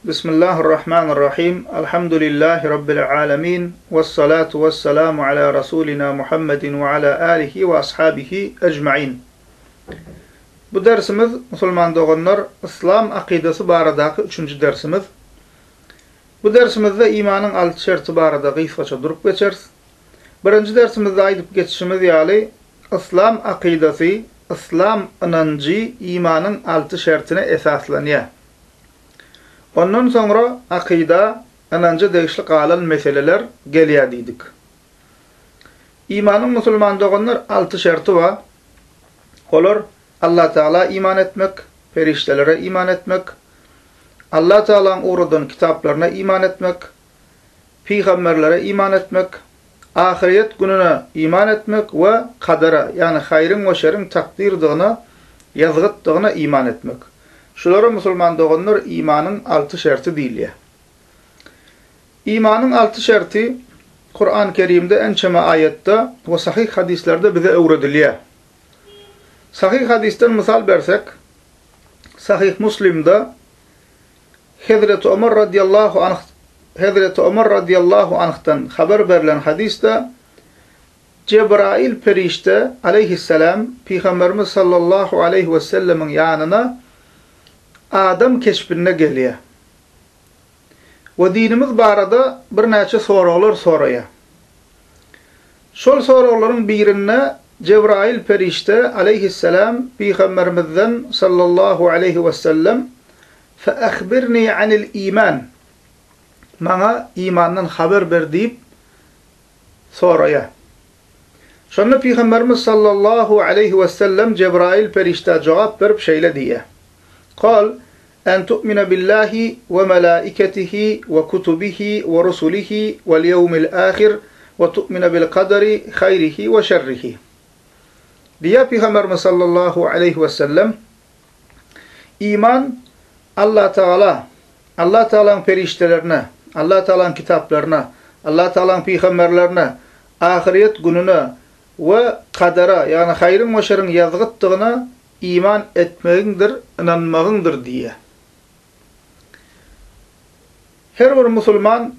Bismillahir-Rahmanir-Rahim. Elhamdülillahi Rabbil alemin. Vessalatu vesselamu ala Rasulina Muhammedin ve ala alihi ve ashabihi ecmain. Bu dersimiz, musulman doganlar, Yslam akydasy baradaky üçünji dersimiz. Bu dersimizde imanyň alty şerti barada gysgaça durup geçeris. Birinji dersimizde aýdyp geçişimiz ýaly, Yslam akydasy, yslam ynanjy imanyň alty şertine esaslanýar. Ondan soňra akyda, ynanja degişli galan meseleler gelýär diýdik. Imanyň musulman doganlar alty şerti bar. Olar, Allatagala iman etmek, perişdelere iman etmek, Allatagalaň ugradan kitaplaryna iman etmek, pygamberlere iman etmek, ahyrýet gününe iman etmek we kadara, ýagny haýryň we şeriň takdyrdygyna, ýazgytdygyna iman etmek. Şulara musulman doganlar imanyň alty şerti diýilýär. Imanyň alty şerti Kuran Kerimde ençeme aýatda we sahyh hadyslarda bize öwredilýär. Sahyh hadysdan mysal bersek, Sahyh Muslimde Hezreti Omar radiýallahu anh Hezreti Omar radiýallahu anhdan habar berlen hadysda Jebraýyl perişde aleýhissalam Pygamberimiz sallallahu aleýhi wesellemiň ýanyna adam keşbinde gelýär we dinimiz barada birnäçe soraglar soraýar. Şol soraglaryň birinde Jebraýyl perişde aleýhissalam Pygamberimizden sallallahu aleýhi wesellem Fe ahbirni anil iman, Maňa imandan habar ber diýip soraýar. Şonda Pygamberimiz sallallahu aleýhi wesellem Jebraýyl perişdä jogap berip şeýle diýýär, Kal, En tu'mine billahi we melaiketihi we kutubihi we rusulihi wel ýewmil ahir we tu'mine bil kaderi haýrihi we şerrihi. Diýýär Pygamberimiz sallallahu aleýhi wesellem, Iman Allatagala, Allatagalaň perişdelerine, Allatagalaň kitaplaryna, Allatagalaň pygamberlerine, ahyrýet gününe we kadara, ýagny haýryň we şeriň ýazgytdygyna iman etmegiňdir, ynanmagyňdyr diýýär. Her bir musulman,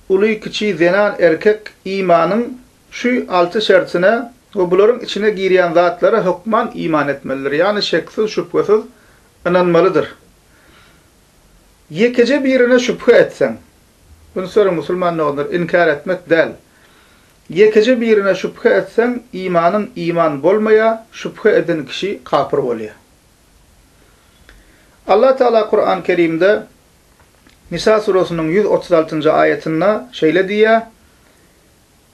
uly-kiçi, zenan, erkek imanyň şu alty şertine we bularyň içine girýän zatlara hökman iman etmelidir, ýagny şeksiz-şübhesiz ynanmalydyr. Ýekeje birine şübhe etseň, üns beriň musulman doganlar, inkär etmek däl. Ýekeje birine şübhe etseň, imanyň iman bolmaýar, şübhe eden kişi kapyr bolýar. Allah Tagala Kuran Kerimde Nisa surasynyň 136-njy aýatynda şeýle diýýär,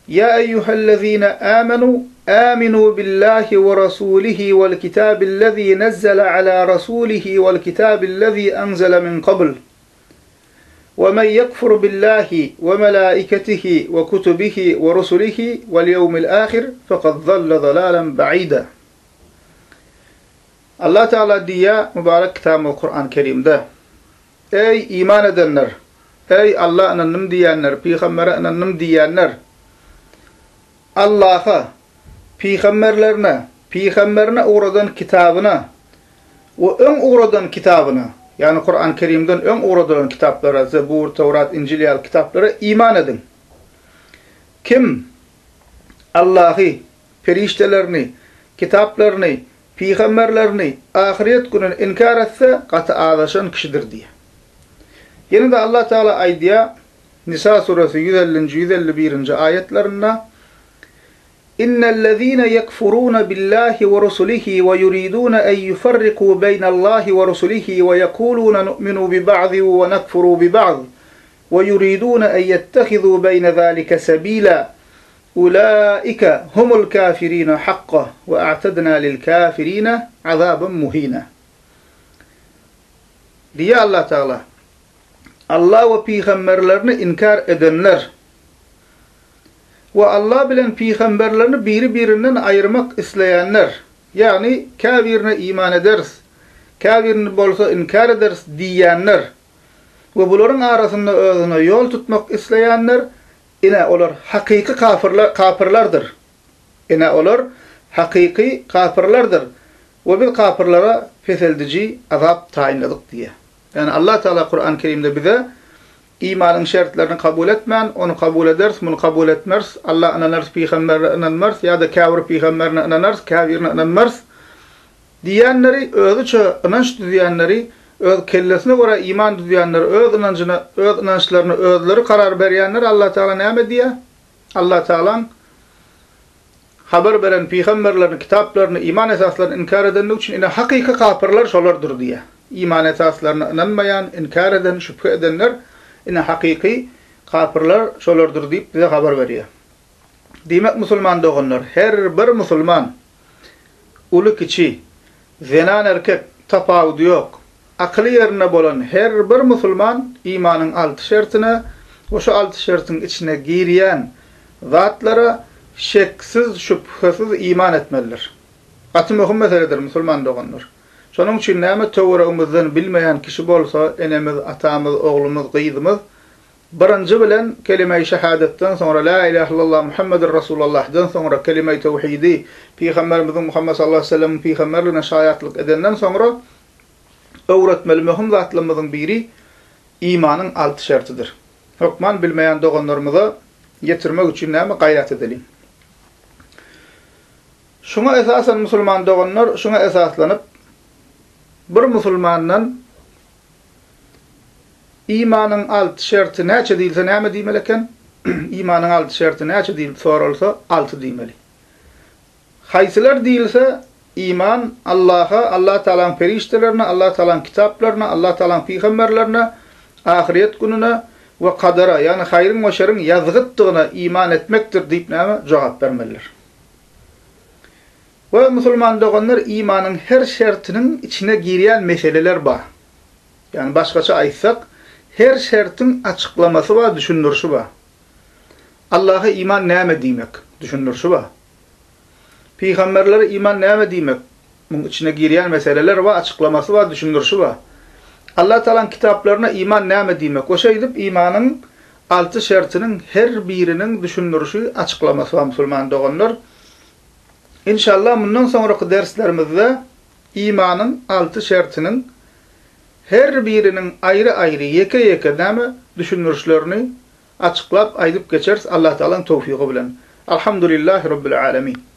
Ýa eýýuhellezine amenu, aminu billahi we rasulihi wel kitabillezî nezzele alâ rasulihi wel kitabillezî enzele min kabl. We men ýekfur billahi we melaiketihi we kutubihi we rusulihi wel ýewmil ahir fekad zalle zalalen ba'ida. Allah Teala diýýär mübarek kitabymyz Kuran Kerimde, Eý, iman edenler! Eý, Alla ynandym diýýänler, pygambere ynandym diýýänler! Allaha, pygamberlerine, pygamberine ugradan kitabyna we öň ugradan kitabyna, ýagny Kuran Kerimden öň ugradylan kitaplara, Zebur, Tewrat, Injil ýaly kitaplara iman ediň. Kim Allahy, perişdelerini, kitaplaryny, pygamberlerini, ahyrýet gününi inkär etse, gaty azaşan kişidir diýýär. Ýene-de Allah Tagala aýdýar, Nisa suresi 150-nji, 151-nji aýatlarynda, Innellezine yekfurune billahi we rusulihi we yuridune en yufarriku beýnallahi we rusulihi we yekulune nu'minu bi ba'zin we nekfuru bi ba'z we yuridune en yettehizu beýne zalike sebila ulaike humul kafirine hakka we a'tedna lil kafirine azaban muhina. Diýýär Allah Tagala. Allah we pygamberlerini inkär edenler we Allah bilen pygamberlerini biri-birinden aýyrmak isleýänler, ýagny käbirine iman ederis, käbirini bolsa inkär ederis diýýänler we bularyň arasynda özüne ýol tutmak isleýänler, ine, olar hakyky kafyrlar, kapyrlardyr. Ine, olar hakyky kapyrlardyr we biz kapyrlara peseldiji azap taýynladyk diýýär. Ýagny Allah Tagala Kurany Kerimde bize imanyň şertlerini kabul etmän, ony kabul ederis, muny kabul etmeris, Alla ynanarys, pygamberine ynanmarys ýa-da käbir pygamberine ynanarys, käbirine ynanmarys diýýänleri, özüçe ynanç düzýänleri, öz kellesine görä iman düzýänleri, öz ynanjyna, öz ynançlaryna özleri karar berýänler Allah Tagala näme diýýär? Allah Tagalaň habar beren pygamberlerini, kitaplaryny, iman esaslaryny inkär edendigi üçin ine hakyky kapyrlar şolardyr diýýär. Iman esaslaryna ynanmaýan, inkär eden, şübhe edenler ine hakyky kapyrlar şolardyr diýip bize habar berýär. Diýmek musulman doganlar, her bir musulman uly-kiçi, zenan-erkek tapawudy ýok, Akyly ýerinde bolan her bir musulman imanyň alty şertine we şu alty şertiň içine girýän zatlara şeksiz-şübhesiz iman etmelidir. Gaty möhüm meseledir musulman doganlar. Şonuň üçin näme töweregimizden bilmeýän kişi bolsa enemiz, atamyz, oglumyz, gyzymyz birinji bilen kelimeýi şehadatdan soňra la ilahe illallah Muhammedur Rasullallahdan soňra kelimeýi tewhidi pygamberimiziň Muhammet sallallahu aleýhi we sellemiň pygamberligine şaýatlyk edenden soňra öwretmeli möhüm zatlarymyzyň biri imanyň alty şertidir. Hökman bilmeýän doganlarymyza ýetirmek üçin näme gaýrat edeliň. Şuňa esasan musulman doganlar şuňa esaslanyp bir musulmandan imanyň alty şerti näçe diýilse näme diýmeli eken? Imanyň alty şerti näçe diýilip soralsa alty diýmeli. Haýsylar diýilse, iman, Allaha, Allah Tagalaň perişdelerine, Allah Tagalaň kitaplaryna, Allah Tagalaň pygamberlerine, ahyrýet gününe we kadara, ýagny haýryň we şeriň ýazgytdygyna iman etmekdir diýip näme jogap bermelidir. We musulman doganlar imanyň her şertiniň içine girýän meseleler bar. Ýagny başgaça aýtsak, her şertiň açyklamasy bar, düşündirişi bar. Allaha iman näme diýmek? Düşündirişi bar. Pygamberlere iman näme diýmek? Muň içine girýän meseleler bar, açyklamasy bar, düşündirişi bar. Allah Tagalaň kitaplaryna iman näme diýmek? We şeýdip imanyň alty şertiniň her biriniň düşündirişi, açyklamasy bar musulman doganlar. Inşallah mundan soňraky derslerimizde imanyň alty şertiniň her biriniň aýry-aýry, ýeke-ýeke näme düşündirişlerini Açyklap aýdyp geçeris Allatagalaň towfygy bilen. Alhamdulillahi Rabbil Alemin.